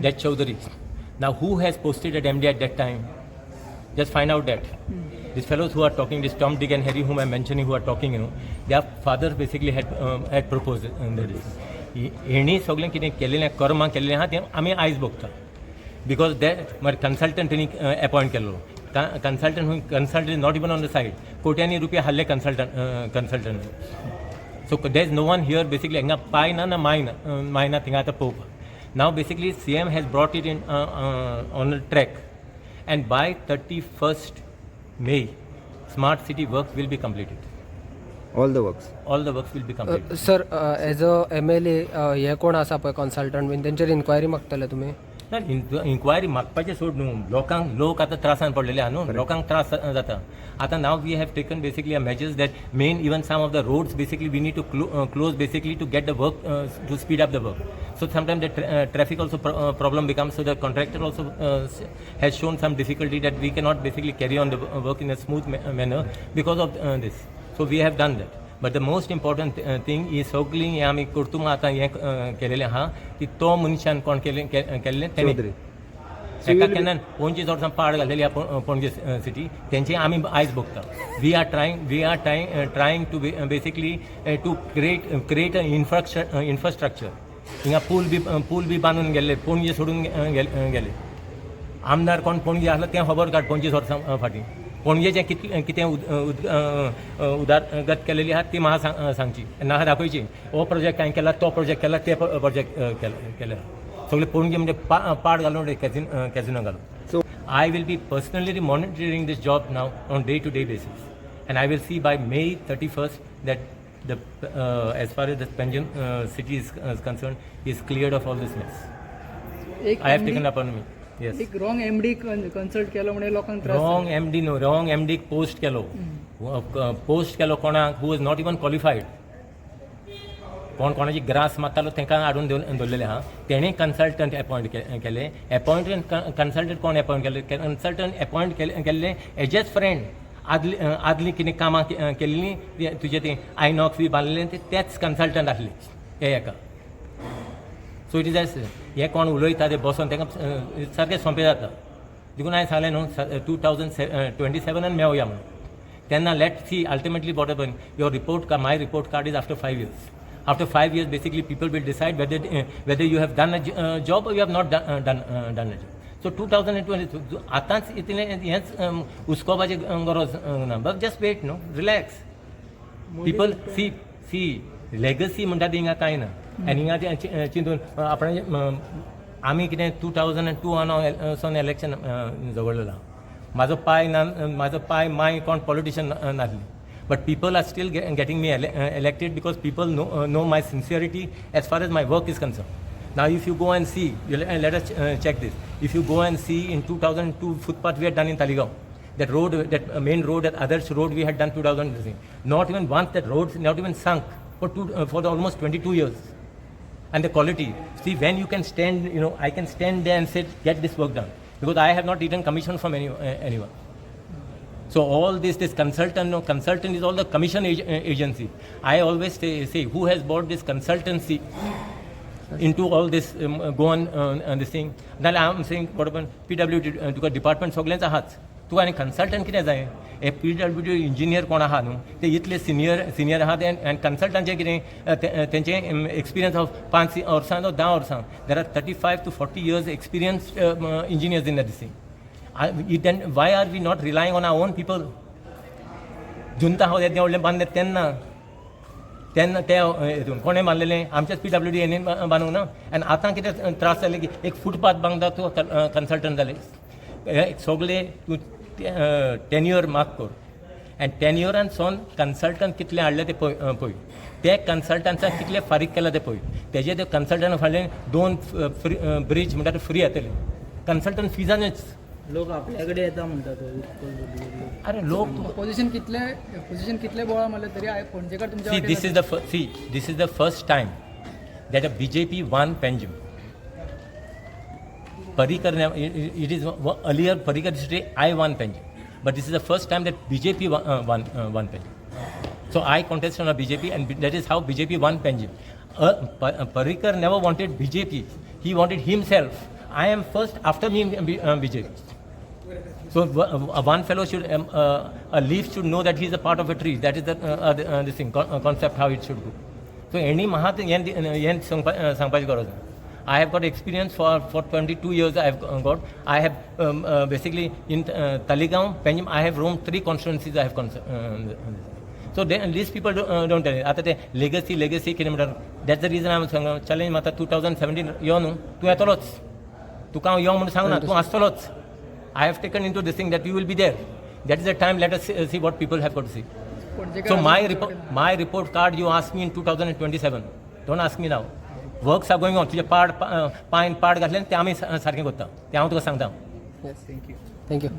That Chaudhary. Now who has posted at MD at that time? Just find out that. These fellows who are talking, this Tom, Dick and Harry whom I'm mentioning, who are talking, their fathers basically had proposed this. हेणी सगळें कितें केलेलें, कर्मां केल्लें आहा, तें आमी आयज भोगता, because that मागीर कन्सल्टंट तेणी एपॉयंट केल्लो. Consultant, consultant is not even on the site. कोट्यांनी रुपया हाडले consultant. So there is no one here basically. हांगा पाय ना, ना माय ना, माय ना थिंगा आतां पळोवपाक. Now basically CM has brought it in on a track and by 31st May smart city work will be completed. All the works. All the works will be completed. Sir, as a MLA, हे कोण आसा पळय consultant बीन, तेंचेर enquiry मागतले तुमी? ना, enquiry मागपाचें सोड न्हू. लोकांक, लोक आतां त्रासान पडलेले आहा न्हू, लोकांक त्रास जाता आतां. Now we have taken basically a measures that main even some of the roads basically we need to close basically to get the work, to speed up the work. So sometime the traffic also problem becomes, so the contractor also has shown some difficulty that we cannot basically carry on the work in a smooth manner because of this. So we have done that. But the most important thing is सगळीं हें आमी करतूम आतां हें केलेलें आहा की तो मनशान कोण केलें केल्लें तेणी चौधरी. एका केन्ना 25 वर्सां पाड घातलेली आहा पणजे सिटी, तेंचे आमी आयज भोगता. We are trying to basically to create a infrastructure. हिंगा पूल बी बांदून गेल्ले, पणजे सोडून गेले. आमदार कोण पणजे आसलो तें खबर काड. 25 वर्सां फाटीं पणजेचें कितलें कितें उदारगत केलेली आहा ती म्हाका सांगची, नाका दाखयची. हो प्रोजेक्ट हांवें केला, तो प्रोजेक्ट केला, ते प्रोजेक्ट केले, सगळे पणजे म्हणजे पाड घालून, कॅसिनो घालून. So I will be personally monitoring this job now on day-to-day basis, and I will see by May 31st that the as far as the Panjim city is concerned, is cleared of all this mess. एक I have taken upon me. Yes. एक wrong MD consult केलो म्हणून लोकांक त्रास. Wrong MD न्हू, wrong MD post केलो, post केलो कोणाक who is not even qualified. कोण कोणाची ग्रास मारतालो तांकां हाडून दवरलेले आहा. तेणें कन्सल्टंट एपॉयंट केले. एपॉयंट कन्सल्टंट कोण एपॉयंट केले? कन्सल्टंट एपॉयंट केल्ले एजस फ्रेंड. आदली आदली कितें कामां केल्लीं, तुजे ते आयनॉक्स बी बांदलेले, ते तेच कन्सल्टंट आसले हे हेका. सो it is as हे कोण उलयता ते बसोन तांकां सारकें सोंपें जाता. देखून हांवें सांगलें न्हू, 2027आन मेवया म्हणून. तेन्ना let see ultimately what happen. Your report, my report card is after 5 years. After 5 years basically people will decide whether you have done a job or you have not done a job. So 2020 आतांच इतलें हेंच हुस्कोवपाची गरज ना, but just wait न्हू, relax people. See, legacy म्हणटा ती हिंगा कांय ना. आनी हिंगा तें चिंतून आपणाचें आमी कितें 2002 हांव सोन इलेक्शन झगडलेलो. म्हाजो पाय ना, म्हाजो पाय माय कोण पॉलिटिशन नासली, but people are still getting me elected because people know my sincerity as far as my work is concerned. Now, if you go and see, let us check this. If you go and see in 2002 footpath we had done in Taleigao, that road, that main road, that others road we had done 2000. Not even once that road, not even sunk for the almost 22 years. And the quality. See, when you can stand, I can stand there and say, "Get this work done," because I have not eaten commission from anyone. So all this consultant, no, consultant is all the commission agency. I always say, who has bought this consultancy into all this go on this thing? Then I am saying, what about PWD? तुका department सगळ्यांच आहाच, तुका आनी consultant कितें जाय? हे PWD engineer कोण आहा न्हू, ते इतले सिनियर आहा ते. आनी कन्सल्टंटचे कितें तेंचे एक्सपिरियन्स ऑफ 5 वर्सां वा 10 वर्सां. There are 35 to 40 years experience engineers in this thing. Then why are we not relying on our own people? जुंता हांव येदें व्हडलें बांदलें तेन्ना तेन्ना ते हितून कोणें बांदलेलें? आमच्याच पीडब्ल्यूडी हेणी बांदूंक ना. आनी आतां कितें त्रास जाले की एक फुटपाथ बांदता तूं, कन्सल्टंट जाले. हे सगळे तूं टेन्युअर मार्क कर आनी टेन्युअरान सोन कन्सल्टंट कितले हाडले ते पळय. पळय ते कन्सल्टंट्साक कितले फारीक केला ते पळय. तेजे ते कन्सल्टंट फाडले, दोन फ्री ब्रिज म्हणटा ते फ्री येतले कन्सल्टंट फिजानूच. लोक आपल्याकडे येता म्हणटा तो उत्कल बदलून. अरे लोक ऑपोजिशन कितले बोवाळ मारले तरी पणजेकार तुमच्या See, वाटेन. See, this is the first time that a BJP won Panjim. Parrikar, it is earlier Parrikar history, I won Panjim. But this is the first time that BJP won Panjim. So I contested on a BJP and that is how BJP won Panjim. Parrikar never wanted BJP. He wanted himself. I am first, after me BJP. So one fellow should, a leaf should know that he is a part of a tree. That is the this thing, concept how it should go. So any mahat yen yen सांगपाची गरज ना. I have got experience for 22 years I have got. I have basically in Taleigao, Panjim, I have roamed three constituencies I have so these people don't tell. आतां ते legacy legacy कितें म्हणटात, that's the reason हांव सांगना challenge मारता. 2017 यो न्हू तूं येतलोच, तुका हांव यो म्हणून सांगना, तूं आसतलोच. I have taken into this thing that you will be there. That is the time, let us see what people have got to see. Panaji So my report card you ask me in 2027. Don't ask me now. Works are going on. तुजे पाड पांयन पाड घातले ते आमी सारकें करता, तें हांव तुका सांगता. Thank you. Thank you.